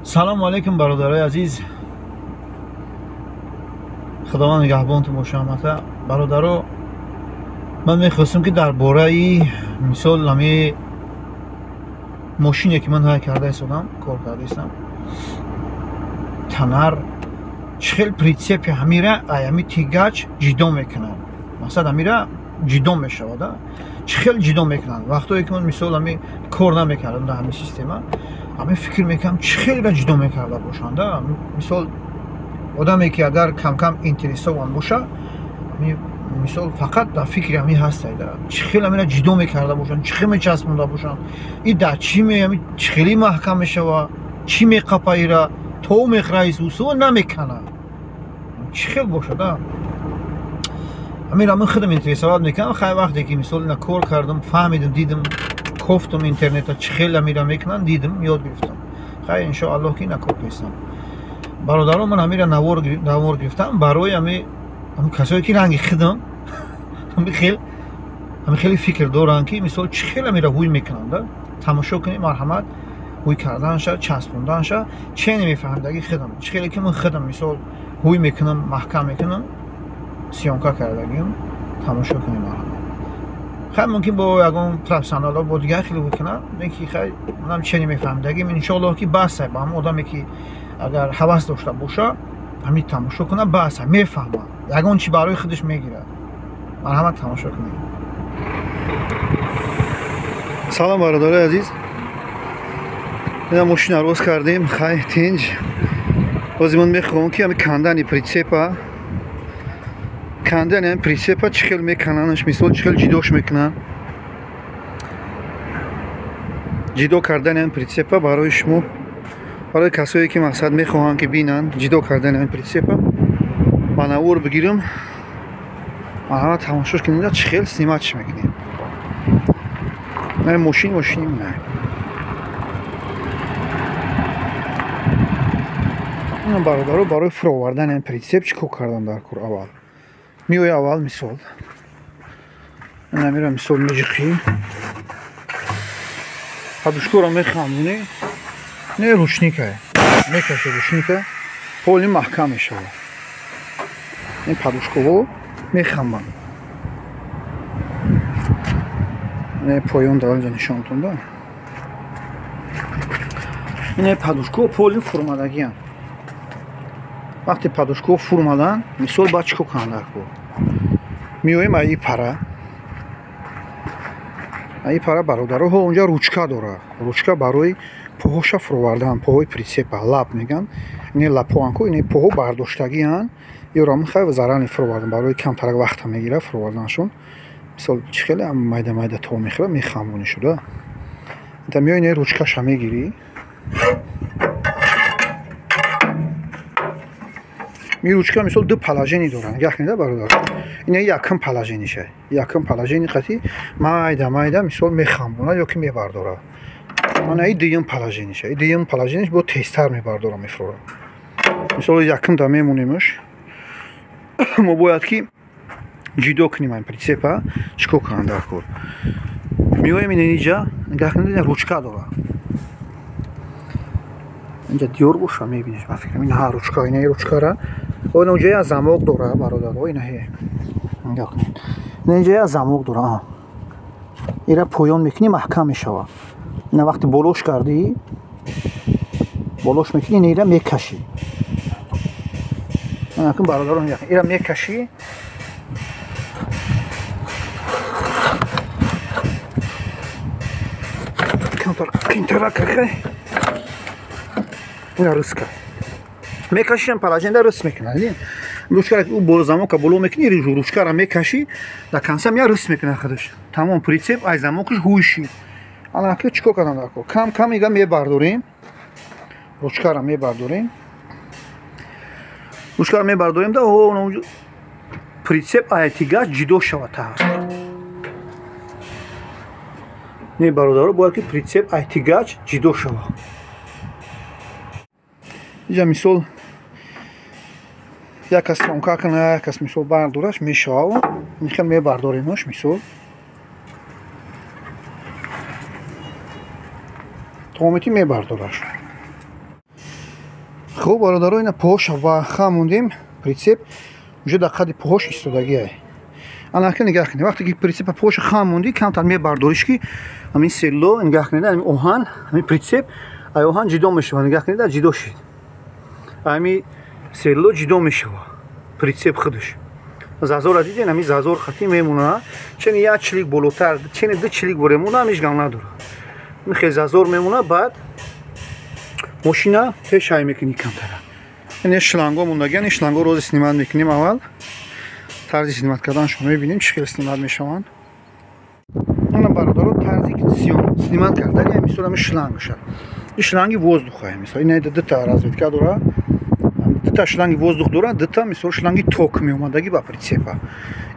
Салому алейкум, бародарои азиз. Худованд нигаҳбонтон боша ҳамата. Бародаро, ман мехостам ки дар бораи мисол ҳами мошине ки ман ҳай карда истодам, кор карда истам, танар чӣ хел прицепи ҳамира ай ҳами тигач ҷидо мекунанд. Мақсад ҳамира ҷидо мешавад, чӣ хел ҷидо мекунанд. Вақтое ки ман мисол ҳами кор намекардам дар ҳами система, ҳами фикр мекардам чӣ хелра ҷидо мекарда бошанд. Мисол одаме ки агар кам-кам интересован боша, мисол фақат дар фикри ҳами ҳастад, чӣ хел ҳамира ҷидо мекарда бошанд, чӣ хел мечаспонда бошанд, и дар чӣ чӣ хели маҳкам мешава, чӣ меқапа ира, то мехӯра исусо намекана, чӣ хел бошад. Ҳамира ман худам интересоват мекунам. Хай вақте ки мисол ина кор кардам, фаҳмидам, дидам, кофтам интернета чӣ хел ҳамира мекунанд, дидам, ёд гирифтам. Хай иншоаллоҳ ки ина кор кистам. Бародарон, ман ҳамира навор гирифтам барои ҳами касое ки ранги худам ҳами хеле фикр доранд ки мисол чӣ хел ҳамира ҳуй мекунанд. Тамошо кунед, марҳамат, ҳуй карданша, часпонданша, че намефаҳмидаги худам, чӣ хеле ки ман худам мисол ҳуй мекунам, маҳкам мекунам, съёмка кардагим, тамошо кунед, марҳамат. Хай мумкин бо ягон профессионало бо дигар хеле ҳуй кунам, леки хай манам че намефаҳмидагим. Иншоаллоҳ ки басай ба ҳамон одаме ки агар ҳавас дошта боша, ҳамин тамошо кунад, баса мефаҳмад, ягон чи барои худаш мегирад. Марҳамат, тамошо кунед. Салом, бародарои азиз. Ина мошина рост кардем, хай тинҷ. Ҳозир ман мехоҳам ки ҳами кандани прицепа, кандани ҳами прицепа чӣ хел мекананаш, мисол чӣ хел ҷидош мекунанд. Ҷидо кардани ҳами прицепа барои шумо, барои касое ки мақсад мехоҳанд ки бинанд ҷидо кардани ҳами прицепа, ба навор бигирам. Марҳамат, тамошош кунед, чӣ хел сниматш мекунем. Не мошин, мошини не. Бародаро, барои фуровардани ҳами прицеп чӣ кор кардам дар кор? Аввал меои, аввал мисол намира, мисол меҷиқӣ, подушкоро мехамонӣ, не ручника мекаши, ручника поли маҳкам мешавад. Ин подушкаҳо мехамбанд. Не поён дар инҷа нишонтон да. Ин подушкаҳо поли фурмадагианд. Вақте подушкаҳо фурмаданд, мисол баъд чӣ кор кунанд дар кор? Меоем аи пара, аи пара, бародаро, ҳо онҷа ручка дорад. Ручка барои поҳоша фуровардан, поҳои прицепа, лаб мегӯянд. Ин лабҳоанд ку, ин поҳо бардоштагианд. Ёро мехай зарарни фуровардан, барои камтарак вақта мегирад фуроварданашон. Мисол чӣ хеле майда майда то мехӯра, мехамонӣ шуда. Инта меои, ин ручкаша мегирӣ. Ми ручка мисол ду положение дорад. Нигоҳ кунед, бародар. Ин якум положениеша. Якум положение қати майда майда мисол мехамонад ё ки мебардорад. Мана и дуюм положениеша. И дуюм положениеш бо тезтар мебардорад, мефурорад. Мисол якум да мемонемш. Мо бояд ки ҷидо кунем ин прицепа, чӣ кор кунанд дар кор? Меоем ин инҷа, нигоҳ кунед, ручка дорад. Инҷа диёр боша, мебинеш, ба фикрам ин ҳа ручка, ин ручкара. Ин онҷа як замок дорад, бародаро, ин ҳе. Нигоҳ кунед. Ин инҷа як замок дорад. Ира поён мекунӣ, маҳкам мешавад. Ина вақте болош кардӣ, болош мекунӣ, ин ира мекашӣ. Акун бародаро, ира мекашӣ. Камтар қинтарак хай. Ина рыска. Мекашишам положение рыс мекунад. Ручкара ӯ боло замока боло мекунӣ, ручкара мекашӣ, дар конца мия рыс мекунад худаш. Тамом прицеп ай замокаш ҳуй шид. Ана ки чӣ кор кардам дар кор? Кам кам ига мебардорем. Ручкара мебардорем. Ручкара мебардорем да он прицеп ай тигач ҷидо шавад та. Не бародаро, бояд ки прицеп ай тигач ҷидо шавад. Инҷа мисол як кас съёмка кунад, як кас мисол бардораш мешавад. Ин хел мебардоремаш мисол. Томети мебардораш. Хуб бародаро, ина поҳоша ва хамондем, прицеп уже дар қади поҳош истодагиай. Анака нигаҳ кунед, вақте ки прицепа поҳоша хамондӣ, камтар мебардориш ки ҳамин селло, нигаҳ кунед, ҳамин оҳан, ҳамин прицеп ай оҳан ҷидо мешавад. Нигаҳ кунед, ҷидо шид. Ҳамин селло ҷидо мешавад, прицеп худаш. Зазора диден, ҳамин зазор хати мемона, чени як чилик болотар, чени ду чилик боре мона, ҳамиш гам надорад. Ин хел зазор мемона, баъд мошина пеш ай мекунӣ камтара. Ин шланго мондагиан, ин шланго рози снимат мекунем аввал. Тарзи снимат карданашон мебинем, чӣ хел снимат мешаванд. Ана бародаро, тарзи снимат кардани мисол ҳамин шланг шад. Ин шланги воздуха, мисол ин дута разведка дора, дута шланги воздух дора, дута мисол шланги ток меомадаги ба прицепа.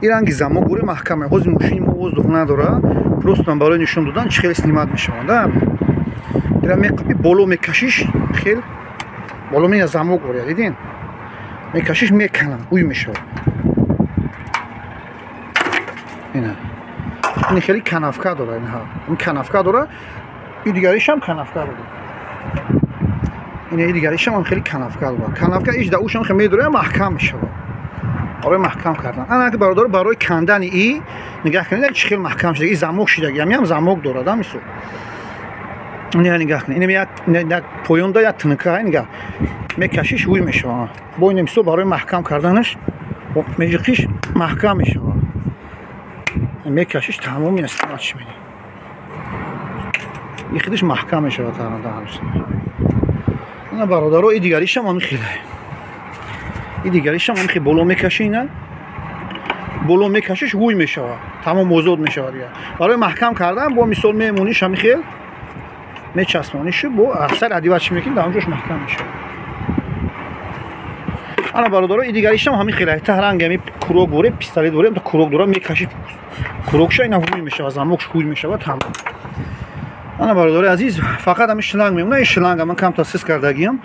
Ин ранги замок гуре маҳкам. Ҳозир мошини мо воздух надора, просто барои нишон додан чӣ хел снимат мешаванд. Ира меқапи боло мекашиш, хел боло мея замок гуре, дидин? Мекашиш меканам, уй мешавад. Ина. Ин хеле канавка дора, инҳа. Ин канавка дора, ин дигаришам канавка дора. Ин дигаришам хеле канавка дора. Канавка иш да ушам хеле медора, маҳкам мешавад. Барои маҳкам кардан. Ана ки бародар, барои кандани и нигаҳ кунед, чӣ хел маҳкам шуда. И замок шидаги, ҳамин ҳам замок дорад, да мисол. Не, нигаҳ кунед. Ин як поёнда як тинка, нигаҳ. Мекашиш уй мешавад. Бо ин мисол барои маҳкам карданаш меҷиқиш маҳкам мешавад. Мекашиш тамоми истифода мени. Ин худаш маҳкам мешавад тарандаҳанаш. Ана бародаро, и дигаришам ҳамин хеле. И дигаришам ҳамин хел боло мекаши, ина. Боло мекашиш ҳуй мешавад. Тамом озод мешавад дигар. Барои маҳкам кардан бо мисол мемониш ҳамин хел мечаспониш бо аксар адиват чӣ мекунӣ, дар он ҷош маҳкам мешавад. Ана бародаро, и дигаришам ҳамин хел. Та ранг ҳамин курок боре, пистолет боре, та курок дора мекаши. Курокша ина ҳуй мешавад, замокш ҳуй мешавад тамом. Ана бародари азиз, фақат ҳамин шланг мемона. Ин шланга ман камтар сис кардагиам,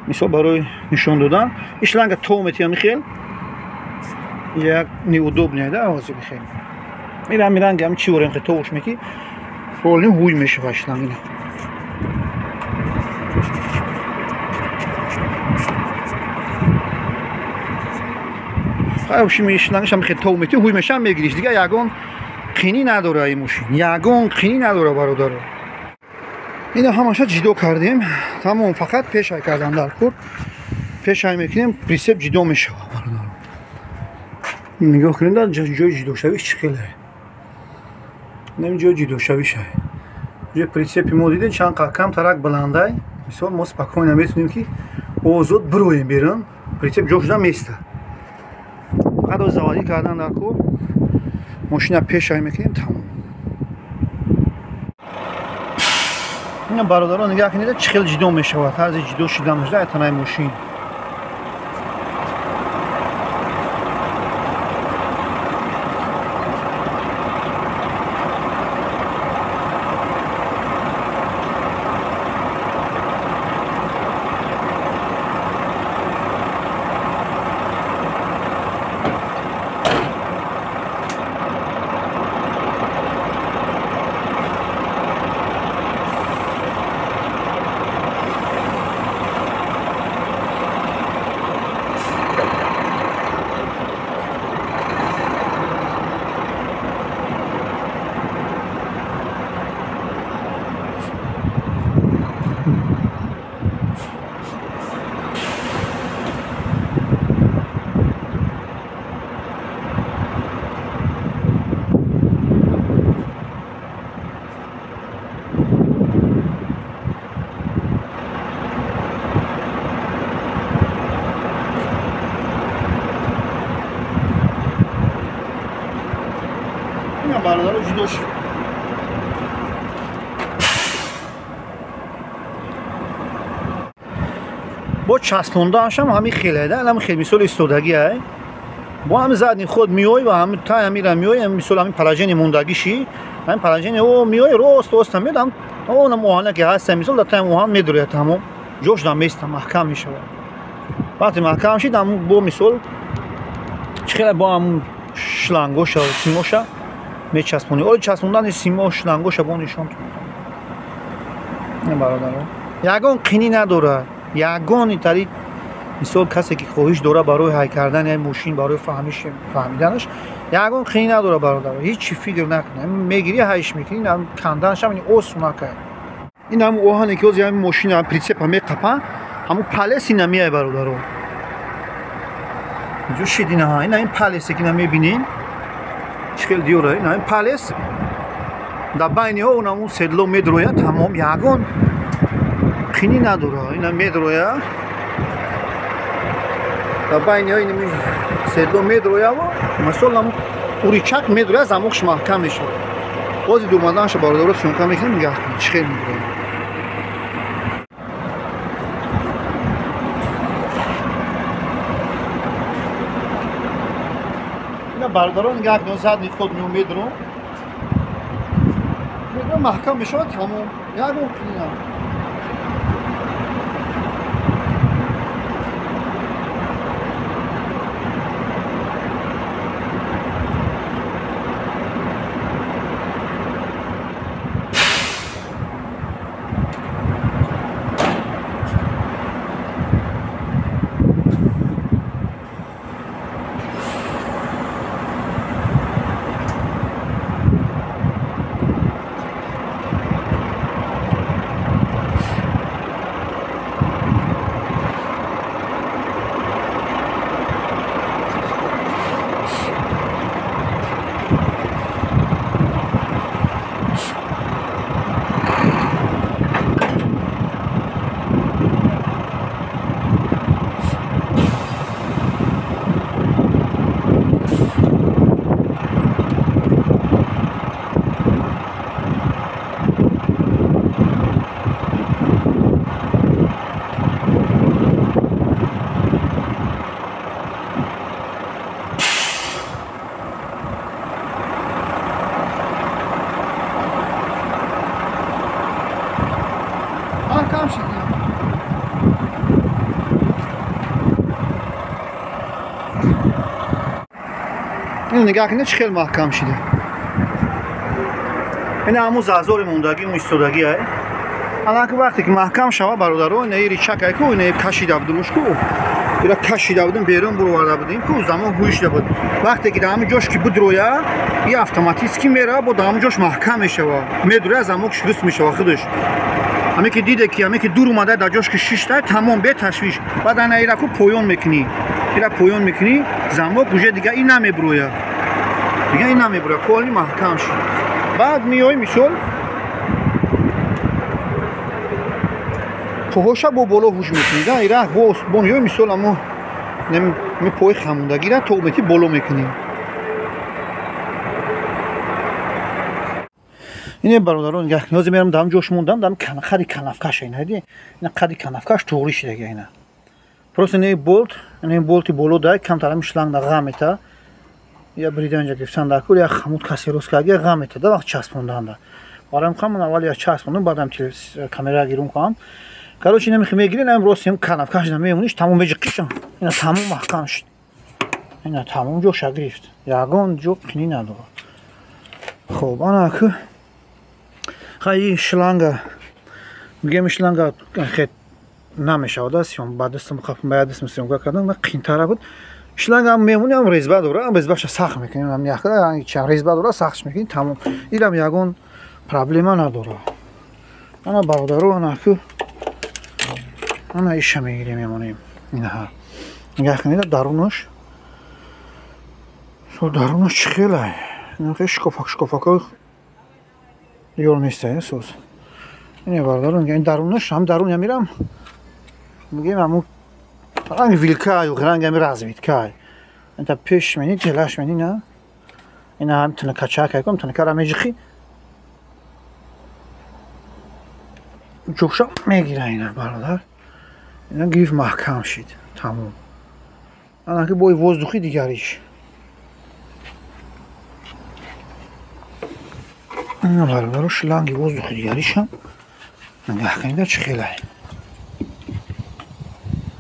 мисол барои нишон додан. Ин шланга то мети ҳамин хел як неудобный да ҳозир хел. Ин ҳамин ранг ҳамин чӣ борем хел товуш меки, полный ҳуй мешавад шланг ина. Ҳай шлангаш ҳам хел тов мети, ҳуй мешавад, мегириш. Дигар ягон қинӣ надора ин мошин, ягон қинӣ надора бародаро. Ина ҳамаша ҷидо кардем, тамом. Фақат пешай кардан дар кор, пешай мекунем, прицеп ҷидо мешавад бародаро. Нигоҳ кунед, дар ҷои ҷидошавиш чӣ хеле. Ин ҷои ҷидошавиш ай. Ҷои прицепи мо дидем чанд кам тарак баландай. Мисол мо спокойно метавонем ки озод бироем берун, прицеп ҷо шуда места. Фақат заводӣ кардан дар кор, мошина пешай мекунем, тамом. Ина бародаро, нигаҳ кунед, чӣ хел ҷидо мешавад, тарзи ҷидо шиданаш да танаи мошин. Бародаро ҷудо шуд. Бо часпондаашам ҳамин хеле да, ҳамин хел мисол истодагӣ ай. Бо ҳамин задний ход меой ва ҳамин тай ҳамира меой, ҳамин мисол ҳамин положение мондагиши, ҳамин положение о меой рост рост меояд, ҳам онам оҳана ки ҳаст, мисол дар таи оҳан медурояд, тамом ҷош да места, маҳкам мешавад. Вақте маҳкам шид, ҳамун бо мисол чӣ хеле бо ҳамун шлангоша, симоша мечаспонӣ. Оли часпондани симо шлангоша бо нишон тон. Бародаро, ягон қинӣ надорад, ягон тари Мисол касе ки хоҳиш дора барои ҳай кардани мошин, барои фаҳмиданаш, ягон қини надора бародар. Ҳеҷ чи фикр накунӣ. Мегирӣ ҳайш мекунӣ, канданаш ҳам осонакай. Ин ҳамун оҳане ки ҳозир ҳамин мошина прицепа меқапа, ҳамун палес ина меай бародаро. Инҷо шид ина, ина ин палесе ки ина мебинем. Чӣ хел диёра, ина ин палес дар байни ҳо ҳамун седло медроя, тамом, ягон қини надора. Ина медроя. Дар байни ҳо ин седло медрояво, мисол ҳамун уричак медроя, замокш маҳкам мешавад. Бози думаданша бародаро съёмка мекунем, нигаҳ кунед чӣ хел медроя. Ина бародаро нигаҳ кунед, задний ход меомедром. Медром маҳкам мешавад, тамом, ягон қини надора. Ин нигоҳ кунед чӣ хел маҳкам шида. Ин ҳамун зазори мондагӣ, ун истодагӣ ай. Аллаки вақте ки маҳкам шава бародаро, ина ричак ай ку, ина кашида будимуш ку. Ира кашида будим, берун буроварда будим ку, замон ҳуйшида буд. Вақте ки дар ҳамин ҷош ки бидроя, и автоматически мера, бо дар ҳамин ҷош маҳкам мешава. Медроя, замок шурус мешава худаш. Ҳаме ки диде ки ҳаме ки дур омада дар ҷош ки шишта, тамом беташвиш. Баъд ана ира ку поён мекунӣ. Ира поён мекунӣ, замок уже дига ин намеброя. Дига ин намеброя, полни маҳкам шид. Баъд меои мисол поҳоша бо боло ҳуш мекунӣ, да ира бо меои мисол амо ми пои хамондагира то мети боло мекунӣ. Ине бародарон, нигоҳ кунед, ҳозир мерам дам ҷош мондам, дам қади канафкаш ина диди, ина қади канафкаш туғри шидаги ина. Просто ине болт, ине болти боло дай, камтар ҳами шланг да ғам мета. Я брида инҷа гирифтан дар кур, я хамут касе рост кард, я ғам мета, да вақт часпонданда. Барои ҳам ман аввал я часпондам, баъдам камера гирум хоҳам. Короче, ина мехи мегирӣ, ина рост ҳам канафкаш да мемониш, тамом меҷиқишам. Ина тамом маҳкам шуд. Ина тамом ҷоша гирифт. Ягон ҷо қинӣ надорад. Хоб, ана ку хай шланга мегӯям, шланга хет намешавад, съём ба дастам қафм, ба дастам съёмка кардам, қинтара буд. Шланга ҳам мемонӣ, ҳам резьба дора, ҳам резьбаша сахт мекунем, ҳам яхта чанд резьба дора, сахтш мекунем, тамом. Ирам ягон проблема надора. Ана бародаро, ана ку ана иша мегирем, мемонем. Инаҳа нигоҳ кунед, дарунаш со дарунаш чӣ хелай, ина шкофак шкофакҳои ёр неста соз. Ине бародарон, ин дарунаш ҳам дарун ямирам, мегӯем ҳамун ранг вилкаю, ранг ҳами развиткай. Инта пеш мени, телаш мени, на ина ҳам тинакачакай кум, тинакара меҷиқи, ҷоша мегира ина бародар. Ина гирифт, маҳкам шид, тамом. Ана ки бои воздухи дигариш. Ина бародаро, шланги воздухи дигаришам нигоҳ кунед чӣ хелай.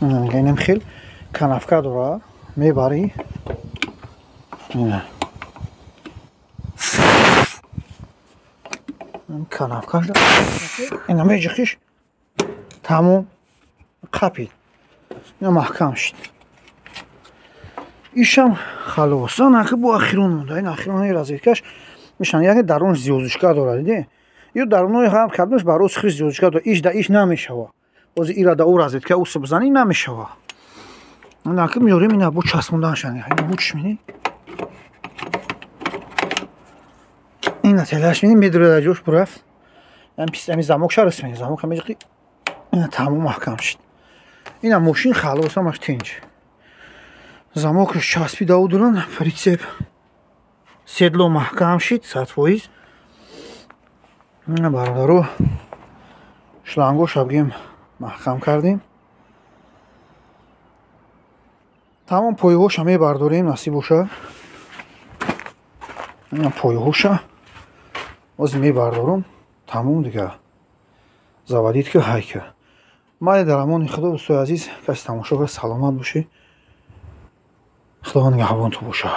Инам хел канафка дора, мебарӣ. Ина канафкаш ина меҷиқиш, тамом, қапид. Ина маҳкам шид. Ишам халос. Анаки бо ахирон монда. Ин ахирони розеткаш мешан, яъне дарунш звёздочка дорад, диди? Ё дарунои ҳам кардмаш барои хиш звёздочка дорад. Иш да иш намешава. Ози ира да ӯ розетка ус бизанӣ, намешава. Анаки меорем, ина бо часпонданшан. Ина бучш мини. Ина телаш мини медурад ҷош бурафт. Ам пис ами замок шарас мини. Замок ҳам иқи ина тамом маҳкам шид. Ина мошин халос, ҳамаш тинч. Замокаш часпида удуран, прицеп седло маҳкам шид 100%. Ина бародаро, шлангоша бигем маҳкам кардем. Тамом пойҳоша мебардорем, насиб боша. Ина пойҳоша ози мебардорум, тамом дига. Заводит ки ҳайка. Майли, дар амони Худо, дӯстои азиз, каси тамошо кард, саломат бошед. Худо нигаҳбонтон боша.